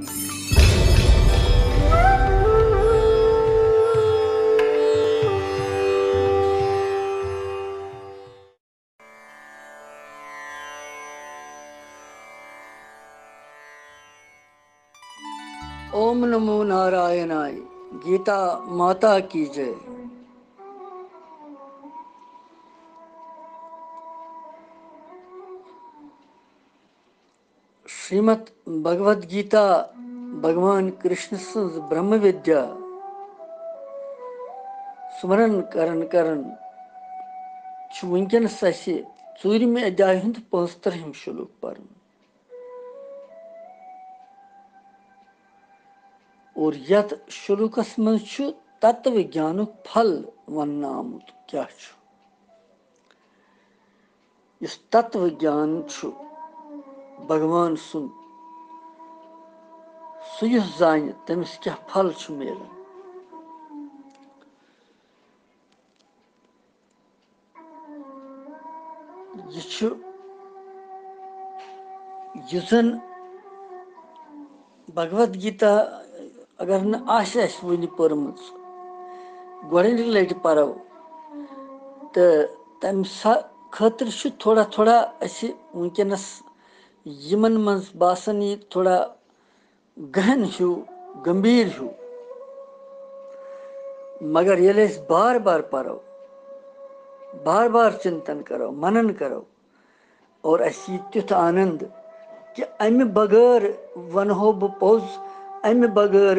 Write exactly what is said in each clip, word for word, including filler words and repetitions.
ओम नमो नारायणाय। गीता माता की जय। श्रीमद् भगवत गीता، भगوان کرشن سٕنٛز برہم ودیا سمرن کرن کرن چھُ وٕنکیٚنس اسہِ ژوٗرمہِ ادھیایہِ ہُنٛد پانٛژترٕہِم شلوک پرُن۔ اور یتھ شلوکس منٛز چھُ تتو گیانُک پھل وننہٕ آمُت۔ کیٛاہ چھُ؟ یُس تتو گیان چھُ بھگوان سُنٛد، سُہ یُس زانہِ تٔمِس کیٛاہ پھل چھُ میلان۔ یہِ چھُ، یُس زن بھگوت گیتا اگر نہٕ آسہِ اَسہِ وُنہِ پٔرمٕژ، گۄڈٕنِچ لٹہِ پرو، تہٕ تمہِ سا-، خٲطرٕ چھُ تھوڑا تھوڑا اَسہِ وٕنکیٚنس یِمن منٛز باسان یہِ تھوڑا گہن ہیوٗ، گمبھیر ہیوٗ۔ مگر ییٚلہِ أسۍ بار بار پرو، بار بار چنتن کرو، منن کرو، اور اَسہِ یی تیُتھ آنند کہِ اَمہِ بغٲر ونہو بہٕ پوٚز، اَمہِ بغٲر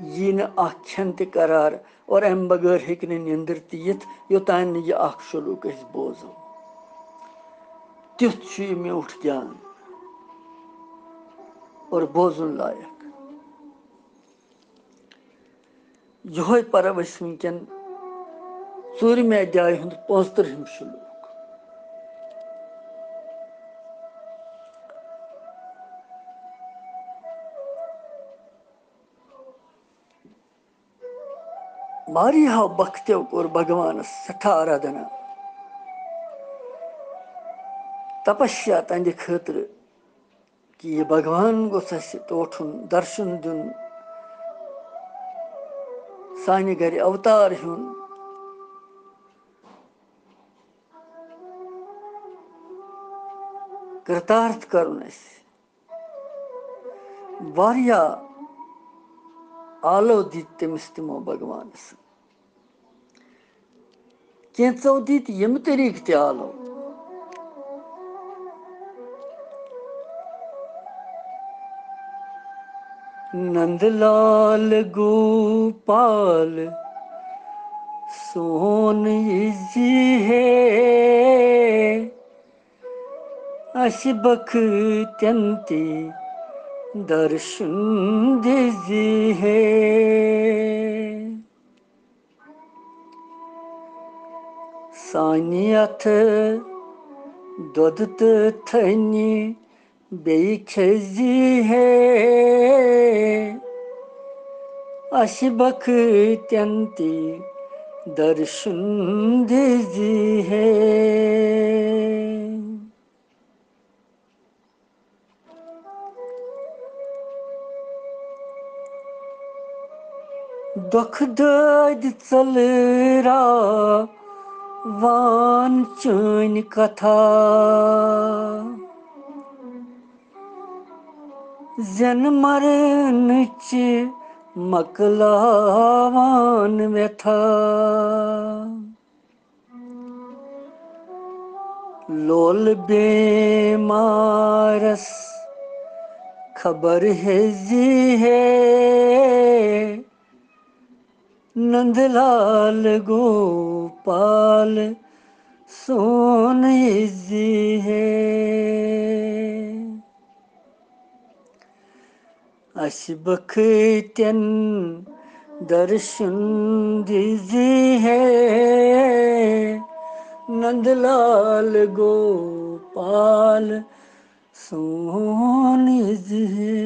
یی نہٕ اکھ کھٮ۪ن تہِ قرار، اور اَمہِ بغٲر ہیٚکہِ نہٕ نیندٕر تہِ یِتھ، یوٚتام نہٕ یہِ اکھ شلوک أسۍ بوزو۔ تیُتھ چھُ یہِ میوٗٹھ گیان اور بوزُن لایق۔ یِہوے پرو أسۍ وٕنکیٚن ژوٗرِمہِ ادھیایہِ ہُنٛد پانٛژترٕہِم شلوک۔ واریاہو بختیو کوٚر بھگوانس سٮ۪ٹھاہ آرادھنا، تپسیا تہنٛدِ خٲطرٕ، کہِ یہِ بھگوان گوٚژھ اَسہِ ٹوٹھُن، درشن دیُن، سانہِ گرِ اوتار ہیوٚن، کرتارتھ کرُن اَسہِ۔ واریاہ آلو دِتۍ تٔمِس تِمو بھگوانس۔ کینٛژو دِتۍ یِم طریٖقہٕ تہِ آلو۔ نند لال گوپال سون یہِ زی ہے، اَسہِ بختن تہِ درشن دِزِ ہے۔ سانہِ اَتھٕ دۄدٕ تہٕ تھٔنہِ بیٚیہِ کھیٚزِ ہے، اَسہِ بختن تہِ درشن دِزِ ہے۔ دۄکھٕ دٲدۍ ژٔلراوان چٲنۍ کتھا، زٮ۪ن مرنٕچ مۄکلاوان وٮ۪تھا۔ لول بیمارس خبر ہیزی ہے، نند لال گوپال سون یزی ہے۔ اَسہِ بختن درشن دِزِ ہے، نند لال گوپال سون یزِ ہے۔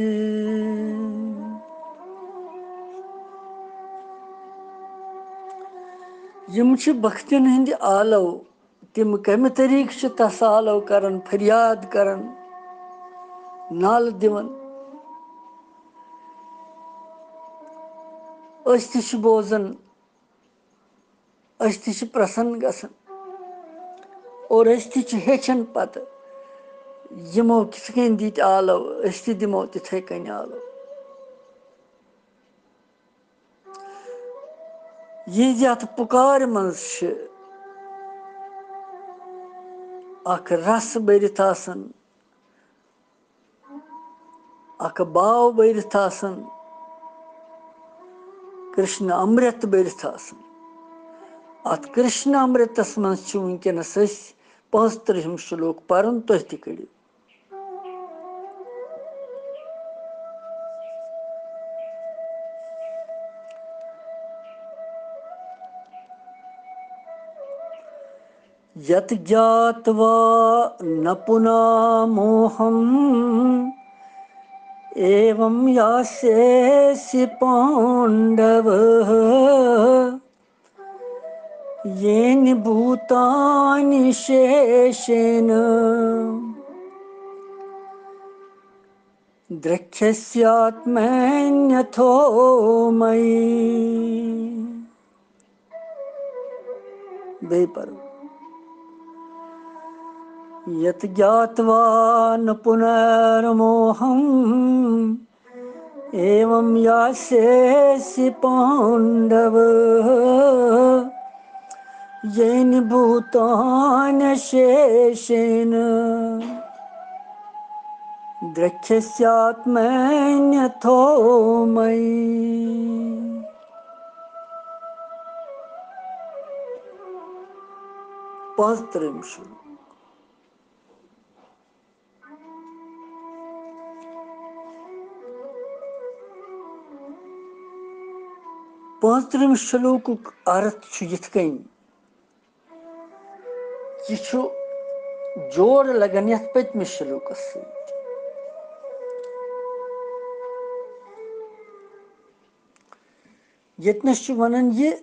یِم چھِ بختن ہٕنٛدۍ آلو۔ تِم کمہِ طریٖقہٕ چھِ تس آلو کران، فریاد کران، نالہٕ دِوان؟ أسۍ تہِ چھِ بوزان، أسۍ تہِ چھِ پرسن گژھان اور أسۍ تہِ چھِ ہیٚچھان پتہٕ یِمو کِتھ کٔنۍ دِتۍ آلو، أسۍ تہِ دِمو تِتھے کٔنۍ آلو۔ یہِ یتھ پُکارِ منٛز چھِ اکھ رس بٔرِتھ آسان، اکھ باو بٔرِتھ آسان، کرشن امرت بٔرِتھ آسان۔ اتھ کرشن امرتس منٛز چھِ وٕنکیٚنس أسۍ پانٛژترٕہِم شلوک پرُن، تُہۍ تہِ کٔرِو۔ यत् ज्ञात्वा न पुनर्मोहम् एवं यास्यसि पाण्डव येन भूतान्यशेषेण द्रक्ष्यस्यात्मन्यथो मयि। بیٚیہِ پَرو۔ यत् ज्ञात्वा न पुनर्मोहम् एवं यास्यसि पाण्डव येन भूतान्यशेषेण द्रक्ष्यस्यात्मन्यथो मयि। پانٛژترٕٛہِم شلوک۔ پانٛژترٕٛہِم شلوکُک ارتھ چھُ یِتھ کٔنۍ، یہِ چھُ جوڑ لگان یتھ پٔتمِس شلوکس سۭتۍ۔ ییٚتنَس چھُ وَنان یہِ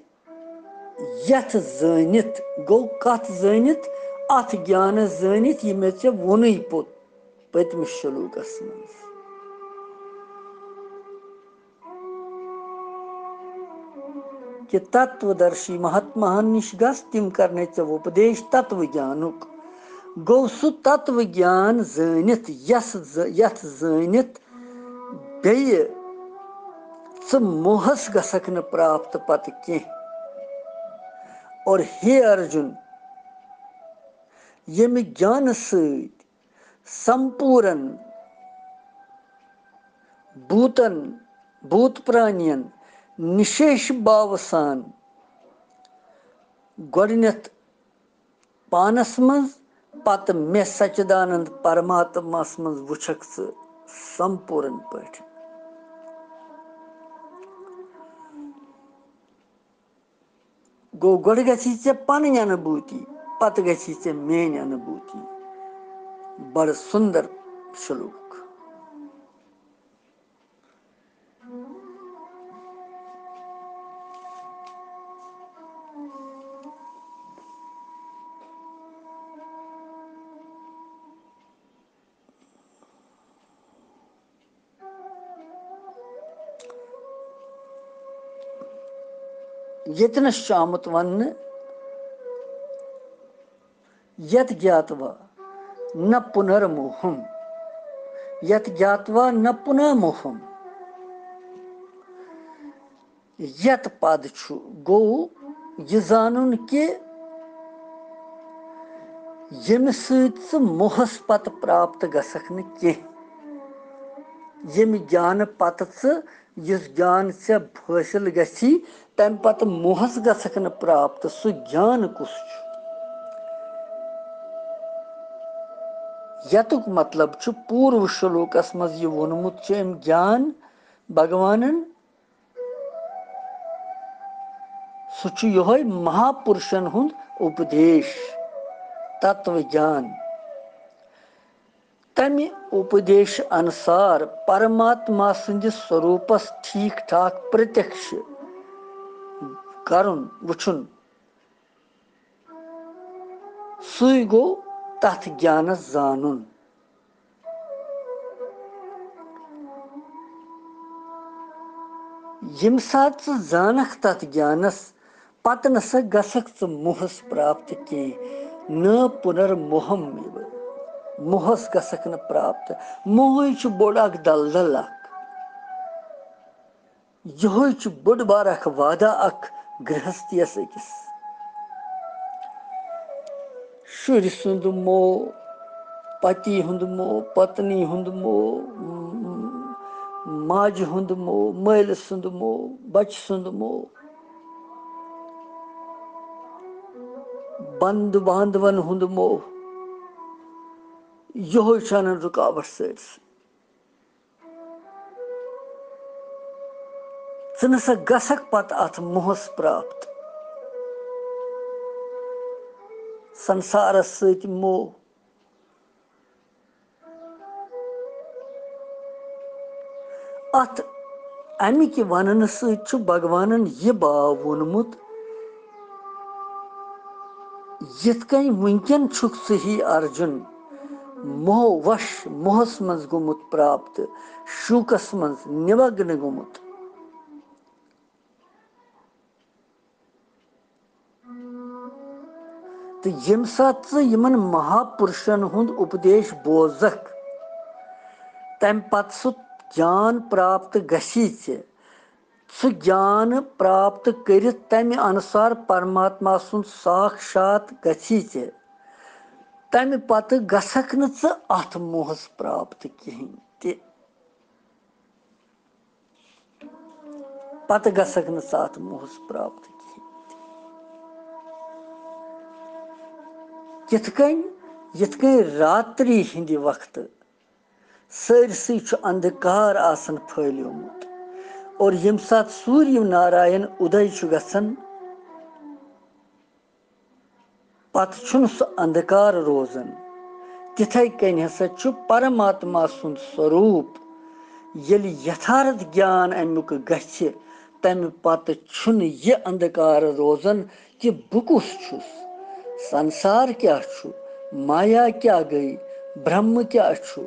یَتھ زٲنِتھ، گوٚو کَتھ زٲنِتھ؟ اَتھ گیانَس زٲنِتھ، یہِ مےٚ ژےٚ ووٚنُے پوٚت پٔتمِس شلوکَس منٛز، کہِ تتوٕدرشی مہاتماہَن نِش گژھ، تِم کرنَے ژےٚ وۄپدیش تتوٕ گیانُک۔ گوٚو سُہ تتوٕ گیان زٲنِتھ، یَس ز-، یَتھ زٲنِتھ بیٚیہِ ژٕ موہس گژھکھ نہٕ پراپت پتہٕ کینٛہہ۔ اور ہے ارجُن، ییٚمہِ گیانہٕ سۭتۍ سمپوٗرن بھوٗتن، بھوٗت پرانین نِشیش باوٕ سان گۄڈٕنیتھ پانس منٛز، پتہٕ مےٚ سچدانند پرماتماہس منٛز وٕچھکھ ژٕ سمپوٗرن پٲٹھۍ۔ گوٚو، گۄڈٕ گژھی ژےٚ پنٕنۍ انوٗبھوٗتی، پتہٕ گژھی ژےٚ میٲنۍ انوٗبھوٗتی۔ بڑٕ سُندر شلوک۔ ییٚتنَس چھُ آمُت وَننہٕ، یَتھ گیاتوا نہ پُنرموہم، یَتھ گیاتوا نہ پُنرموہم۔ یَتھ پَد چھُ، گوٚو یہِ زانُن کہِ ییٚمہِ سۭتۍ ژٕ موہَس پَتہٕ پراپت گژھکھ نہٕ کینٛہہ، ییٚمہِ گیانہٕ پَتہٕ ژٕ یُس گیان ژےٚ حٲصِل گژھی، تَمہِ پَتہٕ موہَس گژھکھ نہٕ پراپت، سُہ گیان کُس چھُ؟ یَتُک مطلب چھُ، پوٗرٕ شلوکَس منٛز یہِ ووٚنمُت چھُ أمۍ گیان بھگوانَن، سُہ چھُ یِہوٚے مہاپُرشن ہُنٛد اُپدیش، تتو گیان۔ تمہِ اُپدیش انُسار پرماتما سٕنٛدِس سوروپس ٹھیٖک ٹھاک پرتیکش کرُن، وُچھُن، سُے گوٚو تتھ گیانس زانُن۔ ییٚمہِ ساتہٕ ژٕ زانکھ تتھ گیانس، پتہٕ نسا گژھکھ ژٕ موہس پراپت کینٛہہ، نہ پُنر موہم اِو۔ موہس گژھکھ نہٕ پراپت۔ موہٕے چھُ بوٚڑ اکھ دلدل اکھ۔ یِہوٚے چھُ بوٚڑ بار اکھ وعدہ اکھ گرہستیَس أکِس۔ شُرۍ سُنٛد موہ، پتی ہُنٛد موہ، پتنی ہُنٛد موہ، ماجہِ ہُنٛد موہ، مٲلۍ سُنٛد موہ، بچہٕ سُنٛد موہ، بنٛدٕ باندھون ہُنٛد موہ، یِہوٚے چھُ انان رُکاوٹ سٲرسٕے۔ ژٕ نسا گژھکھ پتہٕ اتھ موہس پراپت۔ سنسارس سۭتۍ موہ۔ اتھ امہِ کہِ وننہٕ سۭتۍ چھُ بھگوانن یہِ باو ووٚنمُت، یِتھ کٔنۍ وٕنکٮ۪ن چھُکھ ژٕ ہی ارجُن، موہ وش موہس منٛز گوٚمُت پراپت، شوکس منٛز نمگن گوٚمُت۔ تہٕ ییٚمہِ ساتہٕ ژٕ یِمن مہاپُرشن ہُنٛد اُپدیش بوزکھ، تمہِ پتہٕ سُہ گیان پراپت گژھی ژےٚ، سُہ گیان پراپت کٔرِتھ تمہِ انُسار پرماتما سُنٛد ساکشات گژھی ژےٚ، تمہِ پتہٕ گژھکھ نہٕ ژٕ اتھ موہس پراپت کِہینۍ تہِ۔ پتہٕ گژھکھ نہٕ ژٕ اتھ موہس پراپت کِہینۍ تہِ۔ کِتھ کٔنۍ؟ یِتھ کٔنۍ راتری ہٕنٛدِ وقتہٕ سٲرسٕے چھُ اندھکار آسان پھٲلیومُت، اور ییٚمہِ ساتہٕ سوٗریہ ناراین اُدے چھُ گژھان، پتہٕ چھُنہٕ سُہ اندھکار روزان۔ تِتھے کٔنۍ ہسا چھُ پرماتما سُنٛد سوروٗپ، ییٚلہِ یتھارتھ گیان امیُک گژھِ، تمہِ پتہٕ چھُنہٕ یہِ اندھکار روزان کہِ بہٕ کُس چھُس، سنسار کیٛاہ چھُ، مایا کیٛاہ گٔے، برہمہٕ کیٛاہ چھُ۔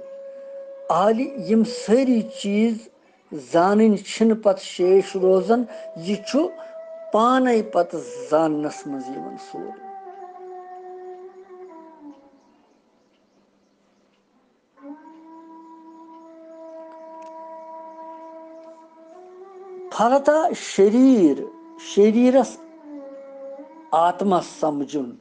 عالی یِم سٲری چیٖز زانٕنۍ چھِنہٕ پتہٕ شیش روزان، یہِ چھُ پانے پتہٕ زاننس منٛز یِوان سورُے۔ پھلتا شریٖر، شریٖرس آتما سمجھُن۔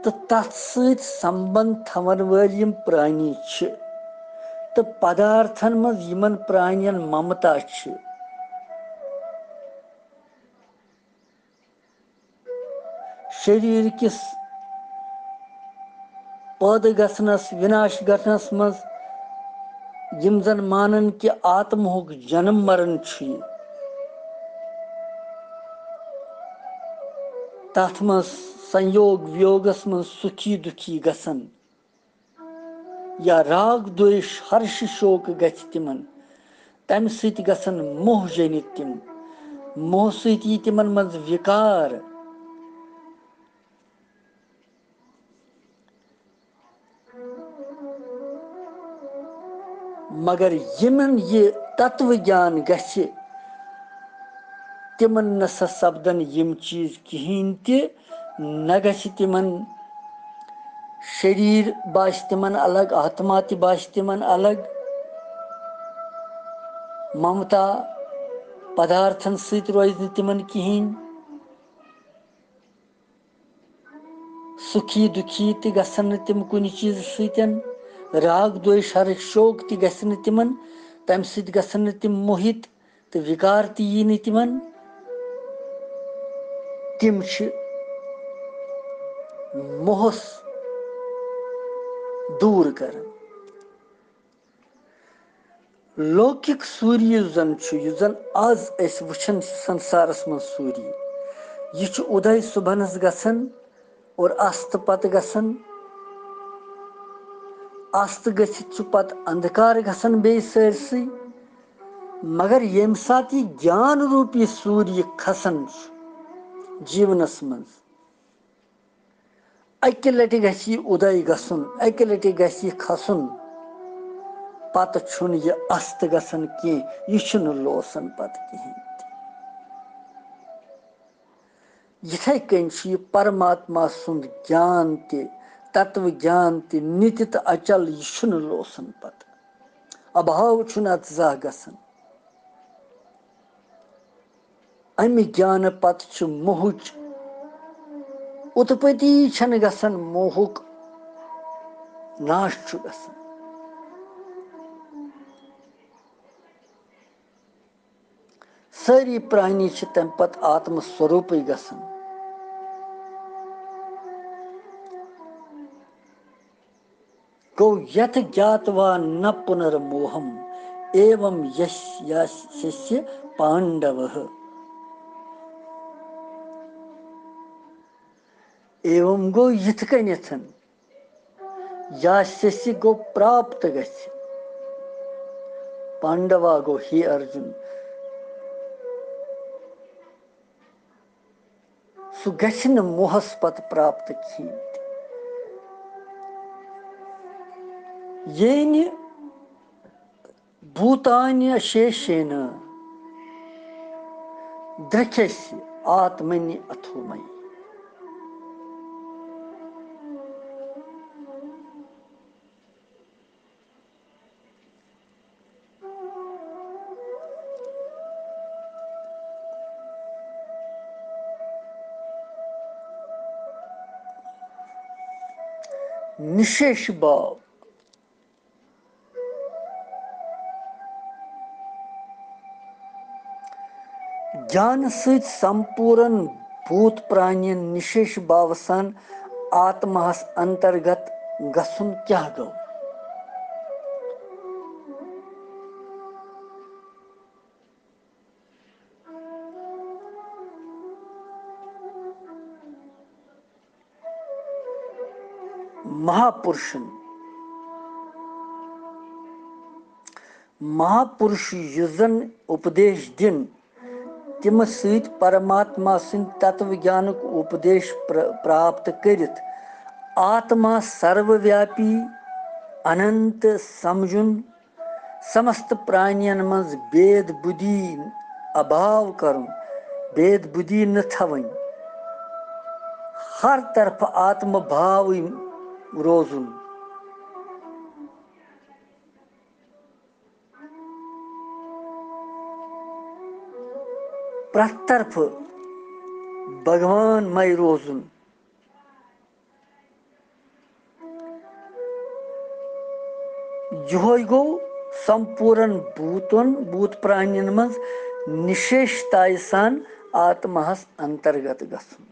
تہٕ تَتھ سۭتۍ سمبنٛد تھاوَن وٲلۍ یِم پرٛانی چھِ تہٕ پدارتھن منٛز یِمن پرٛانٮ۪ن ممتا چھِ۔ شریٖر کِس پٲدٕ گژھنس، وِناش گژھنس منٛز یِم زن مانن کہِ آتمہُک جنم مرن چھُ یہِ، تتھ منٛز سنیوگ ویوگس منٛز سُکھی دُکھی گژھن یا راگ دویش ہرش شوق گژھِ تِمن، تمہِ سۭتۍ گژھن موہ جٔنِتھ تِم، موہ سۭتۍ یی تِمن منٛز وِکار۔ مگر یِمن یہِ تتوٕ گیان گژھِ، تِمن نہ سا سپدن یِم چیٖز کِہیٖنۍ تہِ، نہ گژھِ تِمن شریٖر باسہِ تِمن الگ، آتما تہِ باسہِ تِمن الگ، ممتا پدارتھن سۭتۍ روزِ نہٕ تِمن کِہیٖنۍ۔ سُکھی دُکھی تہِ گژھن نہٕ تِم کُنہِ چیٖزٕ سۭتۍ، راگ دویش ہرش شوق تہِ گژھِ نہٕ تِمن، تمہِ سۭتۍ گژھن نہٕ تِم موہِت تہٕ وِکار تہِ یی نہٕ تِمن۔ تِم چھِ موہس دوٗر کران۔ لوکِک سوٗریہ یُس زن چھُ، یُس زن از أسۍ وٕچھان چھِ سنسارس منٛز سوٗریہ، یہِ چھُ اُدے صُبحنس گژھان اور اَستہٕ پتہٕ گژھان۔ اَستہٕ گٔژھِتھ چھُ پتہٕ اندھکار گژھان بیٚیہِ سٲرسٕے۔ مگر ییٚمہِ ساتہٕ یہِ گیان روٗپی سوٗریہ کھسان چھُ جیٖونس منٛز، اَکہِ لَٹہِ گژھِ یہِ اُدے گژھُن، اَکہِ لَٹہِ گژھِ یہِ کھسُن۔ پتہٕ چھُنہٕ یہِ اَستہٕ گژھان کینٛہہ، یہِ چھُنہٕ لوسان پتہٕ کِہیٖنۍ تہِ۔ یِتھَے کٔنۍ چھُ یہِ پرماتما سُنٛد گیان تہِ، تتوٕ گیان تہِ، نِتہِ تہٕ اچل، یہِ چھُنہٕ لوسان پتہٕ۔ ابھاو چھُنہٕ اتھ زانٛہہ گژھان۔ امہِ گیانہٕ پتہٕ چھِ موہٕچ اُتپتی چھنہٕ گژھان، موہُک ناش چھُ گژھان۔ سٲری پرانی چھِ تمہِ پتہٕ آتمہٕ سوروٗپٕے گژھان۔ گوٚو، یتھ گیاتوا نہ پُنرموہم، ایوم یس یاسیہ پانڈوہ۔ ایوم گوٚو یِتھ کٔنٮ۪تھ، یاسیہ گوٚو پراپت گژھِ۔ پانڈوا گوٚو ہے ارجُن۔ سُہ گژھِ نہٕ موہس پتہٕ پراپت کِہیٖنۍ تہِ۔ یعنی بھوتانیہ شیشینا درکھیسی آتمنی اتھو مئی۔ نِشیش بھاو۔ گیانہٕ سۭتۍ سمپوٗرن بھوٗت پرانین نِشیش بھاوٕ سان آتماہس انترگت گژھُن کیٛاہ گوٚو؟ مہاپُرشن۔ مہاپُرش یُس زن اُپدیش دِن، تِمہٕ سۭتۍ پرماتما سٕنٛدۍ تتو گیانُک اُپدیش پر-، پراپت کٔرِتھ آتما سرویاپی، اننت سمجُن، سمست پرانین منٛز بید بُدھی ابھاو کرُن، بید بُدھی نہٕ تھاوٕنۍ، ہر طرفہٕ آتمہٕ بھاوٕے روزُن، پرٛٮ۪تھ طرفہٕ بھگوان مے روزُن۔ یِہوے گوٚو سمپوٗرن بھوٗتن، بھوٗت پرانین منٛز نِشیشتایہِ سان آتماہس انترگت گژھُن۔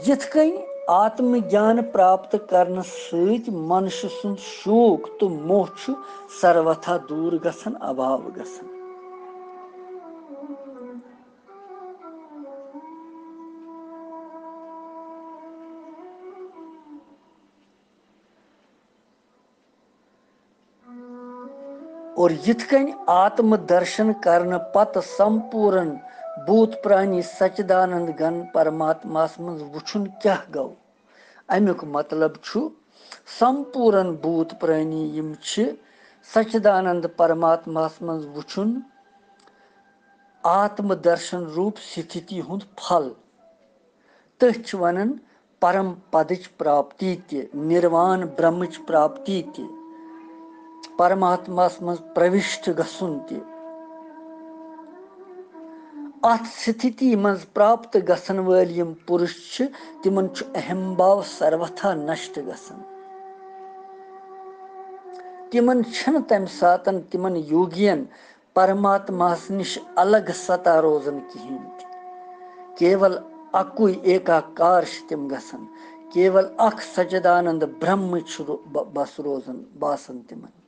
یِتھ کٔنۍ آتمہٕ گیان پراپت کرنہٕ سۭتۍ منشہٕ سُنٛد شوک تہٕ موہ چھُ سروتھا دوٗر گژھان، ابھاو گژھان۔ اور یِتھ کٔنۍ آتمہٕ درشن کرنہٕ پتہٕ سمپوٗرن بھوٗت پرانی سچدانند گن پرماتماہس منٛز وُچھُن کیٛاہ گوٚو؟ امیُک مطلب چھُ، سمپوٗرن بھوٗت پرانی یِم چھِ سچدانند پرماتماہس منٛز وُچھُن آتمہٕ درشن روٗپ سِتھتی ہُنٛد پھل۔ تٔتھۍ چھِ ونان پرم پدٕچ پراپتی تہِ، نِروان برہمٕچ پراپتی تہِ، پرماتماہس منٛز پروشٹ گژھُن تہِ۔ اتھ سِتھتی منٛز پراپت گژھن وٲلۍ یِم پُرُش چھِ، تِمن چھُ اہم بھاو سروتھا نشٹ گژھان۔ تِمن چھِنہٕ تمہِ ساتن تِمن یوگین پرماتماہس نِش الگ ستا روزان کِہیٖنۍ تہِ۔ کیول اکُے ایکاکار چھِ تِم گژھان، کیول اکھ سچدانند برہم چھُ رو-، ب-، بس روزان، باسان تِمن۔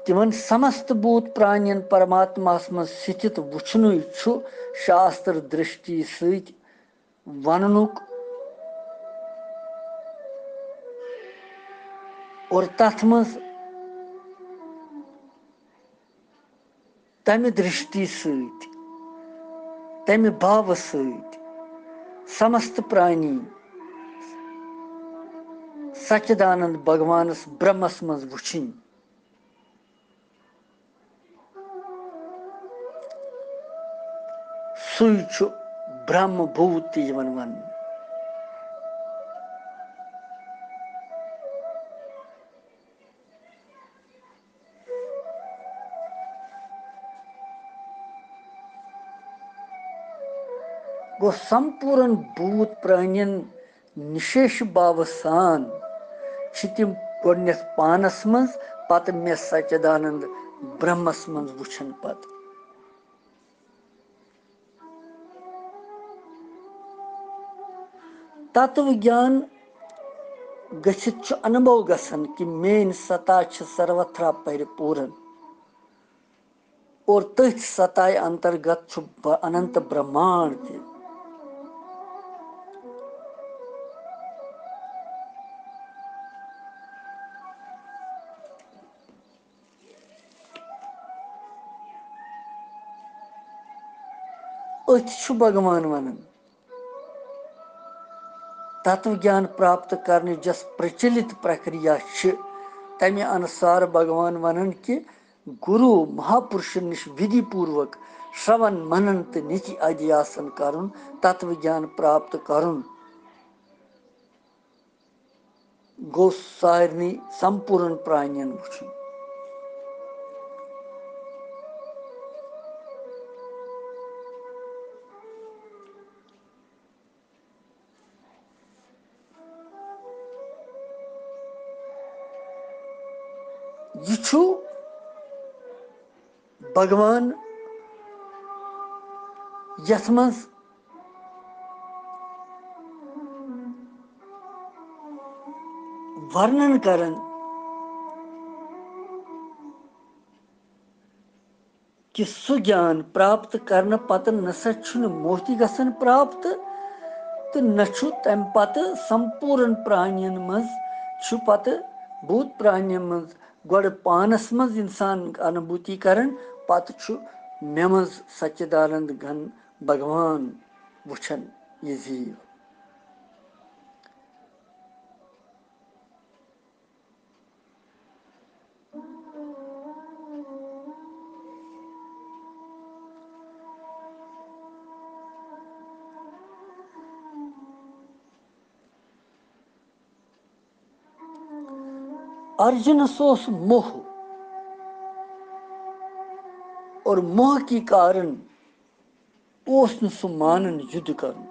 تِمن سمست بھوٗت پرانین پرماتماہس منٛز سِتھِت وُچھنُے چھُ شاستر درشٹی سۭتۍ وننُک اور تتھ منٛز تمہِ درشٹی سۭتۍ، تمہِ بھاوٕ سۭتۍ سمست پرانی سچدانند بھگوانس برہمس منٛز وٕچھِنۍ۔ سُے چھُ برہم بھوٗت تہِ یِوان وننہٕ۔ گوٚو سمپوٗرن بھوٗت پرانین نِشیش باوٕ سان چھِ تِم گۄڈٕنیتھ پانس منٛز، پتہٕ مےٚ سچدانند برہمس منٛز وٕچھان پتہٕ۔ تتو گیان گٔژھِتھ چھُ انبھو گژھان کہِ میٲنۍ ستا چھِ سروتھرا پرِپوٗرن اور تٔتھۍ ستایہِ انترگت چھُ ب-، اننت برہمانڈ تہِ۔ أتھۍ چھُ بھگوان ونان، تتو گیان پراپت کرنٕچ یۄس پرچلت پرکریا چھِ، تمہِ انُسار بھگوان ونان کہِ گروٗ مہاپُرشن نِش ودھی پوٗروک شرون منن تہٕ نیتی ادھیاسن کرُن تتو گیان پراپت کرُن۔ گوٚو سارنٕے سمپوٗرن پرانین وٕچھُن۔ یہِ چھُ بھگوان یتھ منٛز ورنن کران کہِ سُہ گیان پراپت کرنہٕ پتہٕ نسا چھُنہٕ موتی گژھان پراپت تہٕ نہ چھُ تمہِ پتہٕ سمپوٗرن پرانین منٛز چھُ پتہٕ بھوٗت پرانین منٛز گۄڈٕ پانس منٛز انسان انوبھوتی کران، پتہٕ چھُ مےٚ منٛز سچدانند گھن بھگوان وٕچھان یہِ زیٖو۔ ارجُنس اوس موہ اور موہ کی کارن اوس نہٕ سُہ مانان یُدھ کرُن۔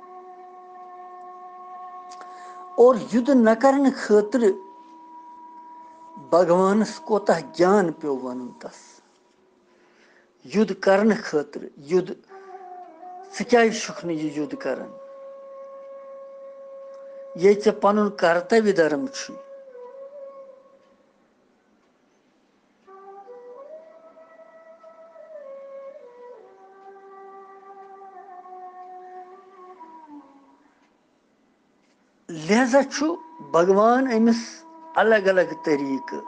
اور یُدھ نہ کرنہٕ خٲطرٕ بھگوانس کوتاہ گیان پیوٚو ونُن تس۔ یُدھ کرنہٕ خٲطرٕ، یُدھ، ژٕ کیازِ چھُکھ نہٕ یہِ یُدھ کران؟ ییٚلہِ ژےٚ پنُن کرتویہ دھرم چھُے۔ لہذا چھُ بھگوان أمِس الگ الگ طریٖقہٕ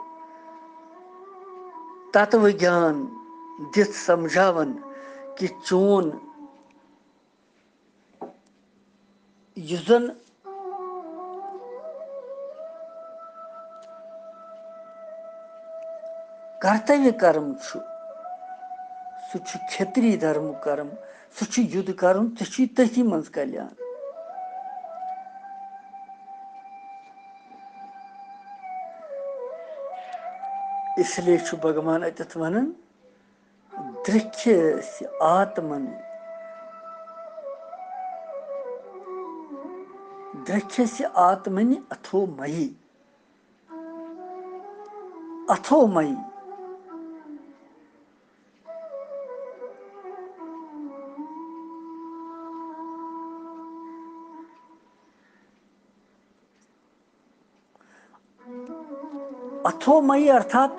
تتوٕ گیان دِتھ سمجھاوان کہِ چون یُس زن کرتویہ کرم چھُ، سُہ چھُ کھیتری دھرمُک کرم، سُہ چھُ یُدھ کرُن، ژےٚ چھُے تٔتھی منٛز کلیان۔ اس لیے چھُ بھگوان اتٮ۪تھ ونان، درکھیسی آتمنی، درکھیسی آتمنی اتھو مئی، اتھو مئی۔ اتھو مئی ارتھات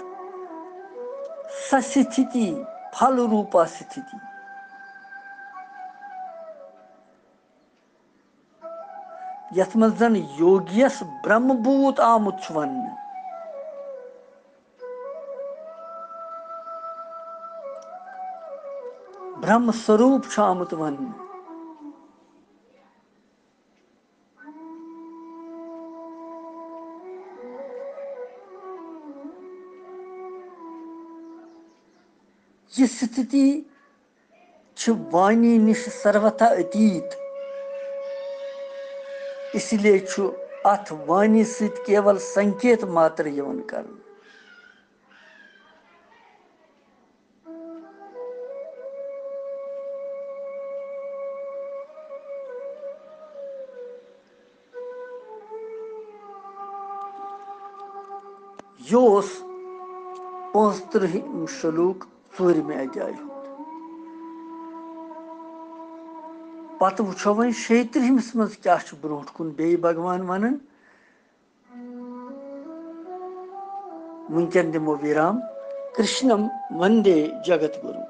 سا ستھتی، پھل روپا ستھتی، یتھ منٛز زن یوگیس برہم بھوت آمُت چھُ وننہٕ۔ برہم سوروپ چھُ آمُت وننہٕ۔ یہِ ستھتی چھِ وانی نِش سروتھا أتیٖت، اسی لیے چھُ اتھ وانی سۭتۍ کیول سنکیت ماتر یِوان کرنہٕ۔ یہِ اوس پانٛژترٕہِم شلوک ژوٗرِمہِ ادھیایہِ ہُنٛد۔ پتہٕ وٕچھو وۄنۍ شیٚیہِ ترٕٛہمِس منٛز کیٛاہ چھُ برونٛٹھ کُن بیٚیہِ بھگوان ونان۔ وٕنکٮ۪ن دِمو وِرام۔ کرشنم وندے جگت گُروٗ۔